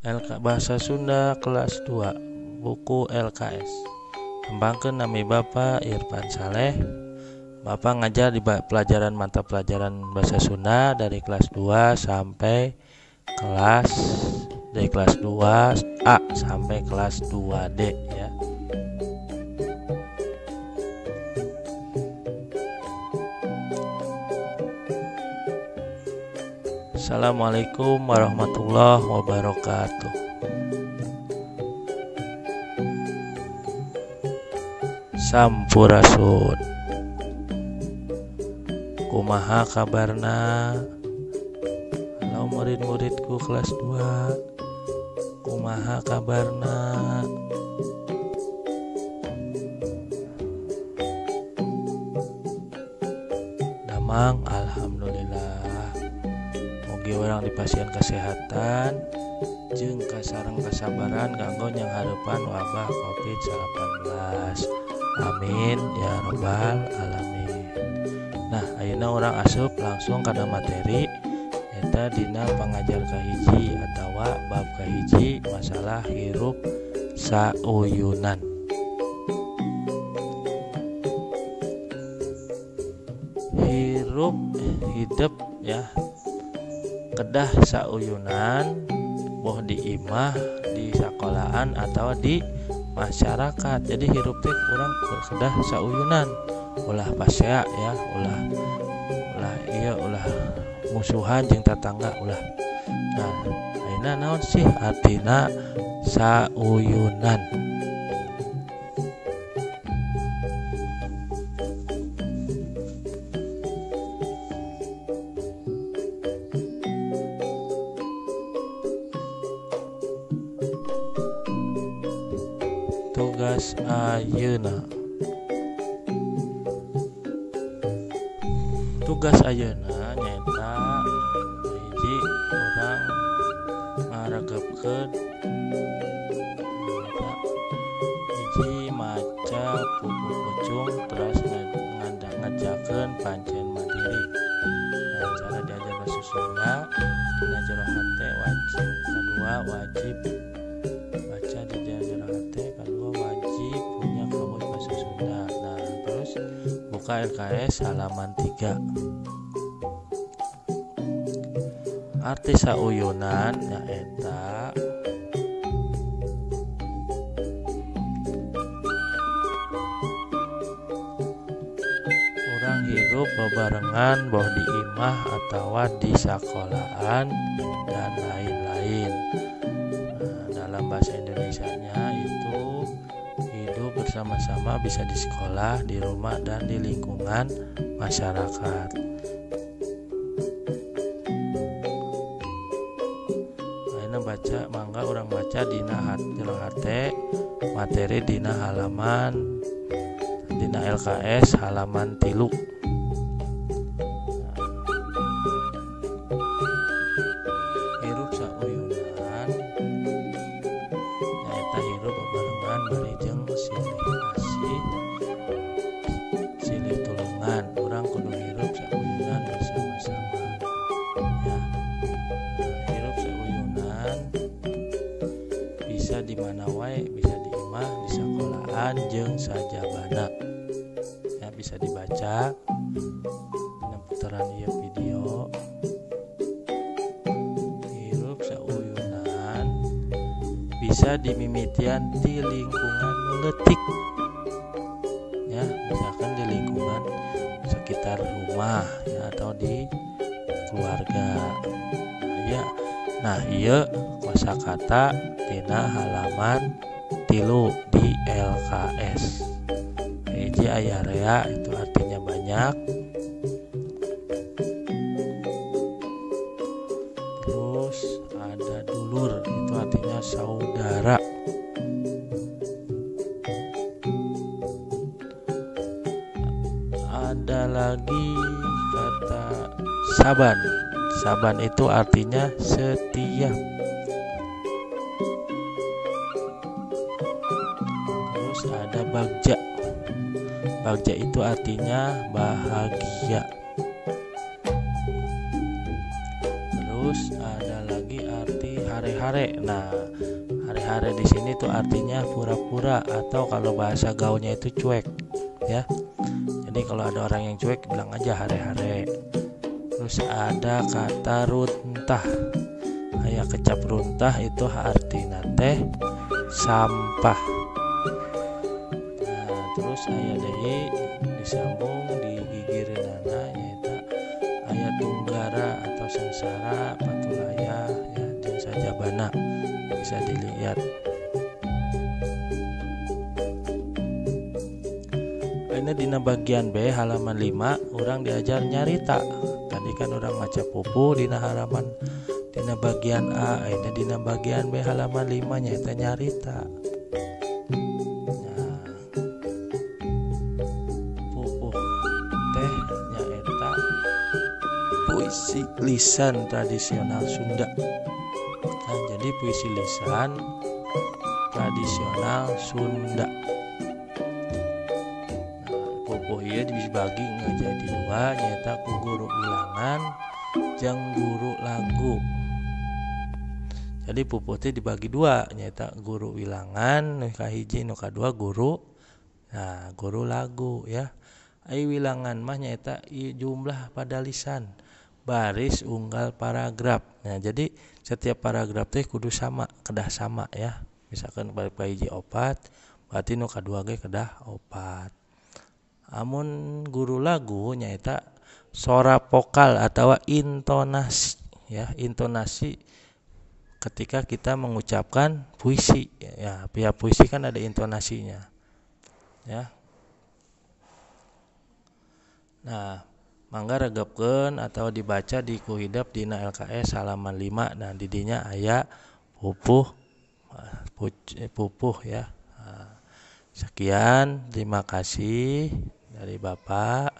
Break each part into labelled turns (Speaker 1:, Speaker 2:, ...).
Speaker 1: LK Bahasa Sunda kelas 2 buku LKS. Kembangkeun nami Bapak Irfan Saleh. Bapak ngajar di pelajaran mata pelajaran Bahasa Sunda dari kelas 2 sampai kelas dari kelas 2A sampai kelas 2D ya. Assalamualaikum warahmatullahi wabarakatuh. Sampurasun. Kumaha kabarna? Halo murid-muridku kelas 2. Kumaha kabarna? Damang, alhamdulillah. Mugi urang dipasihan kesehatan jeung kasareng kasabaran kanggo nyanghareupan wabah Covid-19. Amin ya robbal alamin. Nah, ayeuna urang asup langsung kana materi eta dina pangajar kahiji atawa bab kahiji masalah hirup sauyunan. Hirup hidup ya kedah sauyunan boh di imah, di sekolahan atau di masyarakat. Jadi hirup teh urang kedah sauyunan, ulah pasea ya, ulah ulah iya ulah musuhan jeung tetangga ulah. Nah, ayeuna naon sih artina sauyunan? Tugas ayeuna. Tugas ayeuna nyaeta hiji urang ngaregepkeun hiji maca buku pucung terus ngajakeun pancen mandiri. Nah, cara diajar bahasa Sunda dina jero hate wajib, kadua wajib baca di jero hate, kadua wajib punya kamus bahasa Sunda. Nah, terus buka LKS halaman 3. Arti sauyunan nyaeta urang hirup bebarengan boh di imah atawa di sekolahan dan lain-lain. Nah, dalam bahasa Indonesianya itu hidup bersama-sama bisa di sekolah, di rumah, dan di lingkungan masyarakat. Ayeuna baca mangga urang baca dina jero hate materi dina halaman dina LKS halaman 3. Hirup sauyunan nyaeta hirup bebarengan bari jeung silih asih silih tulungan. Urang kudu hirup sauyunan bersama-sama ya. Hirup sauyunan bisa di mana wae, bisa di imah, di sekolahan jeung sajabana ya. Bisa dibaca dina putaran ieu video. Hirup sauyunan bisa dimimitian di lingkungan leutik ya, misalkan di lingkungan sekitar rumah ya atau di keluarga. Nah, ya. Nah, ieu kosakata dina halaman 3 di LKS. Hiji aya rea itu artinya banyak. Terus ada dulur itu artinya saudara. Ada lagi kata saban. Saban itu artinya setia. Terus ada bagja. Bagja itu artinya bahagia. Terus ada lagi arti hare-hare. Nah, hare-hare di sini tuh artinya pura-pura atau kalau bahasa gaulnya itu cuek ya. Jadi kalau ada orang yang cuek bilang aja hare-hare. Terus ada kata runtah. Aya kecap runtah itu artinya teh sampah. Nah, terus aya deui disambung di gigireunana nyaeta aya tunggara atau sengsara, patulaya ya, jeung sajabana bisa dilihat. Ini dina bagian B halaman 5 orang diajar nyarita. Tadi kan orang maca pupuh dina halaman dina bagian A, ini dina bagian B halaman 5 nyaeta nyarita. Nah, pupuh teh nyaeta puisi lisan tradisional Sunda. Nah, jadi puisi lisan tradisional Sunda. Nah, pupuh ieu dibagi ngajadi dua, nyaeta ku guru bilangan jeung guru lagu. Jadi pupuh teh dibagi dua, nyaeta guru wilangan nu kahiji, nu kadua guru, nah guru lagu ya. Ai wilangan mah nyaeta jumlah pada lisan baris unggal paragraf. Nah, jadi setiap paragraf teh kudu sama, kedah sama ya. Misalkan balik kahiji opat, berarti nu kadua ge kedah opat. Amun guru lagu nyaeta sora vokal atau intonasi ya, intonasi ketika kita mengucapkan puisi ya, pihak puisi kan ada intonasinya ya. Nah, mangga regepkeun atau dibaca di kuhidep dina LKS halaman 5. Nah, di dinya aya pupuh pupuh ya. Nah, sekian, terima kasih dari Bapak.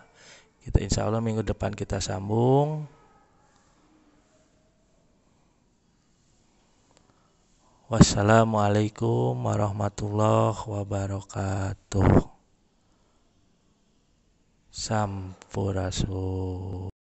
Speaker 1: Kita insya Allah minggu depan kita sambung. Wassalamualaikum warahmatullahi wabarakatuh. Sampurasun.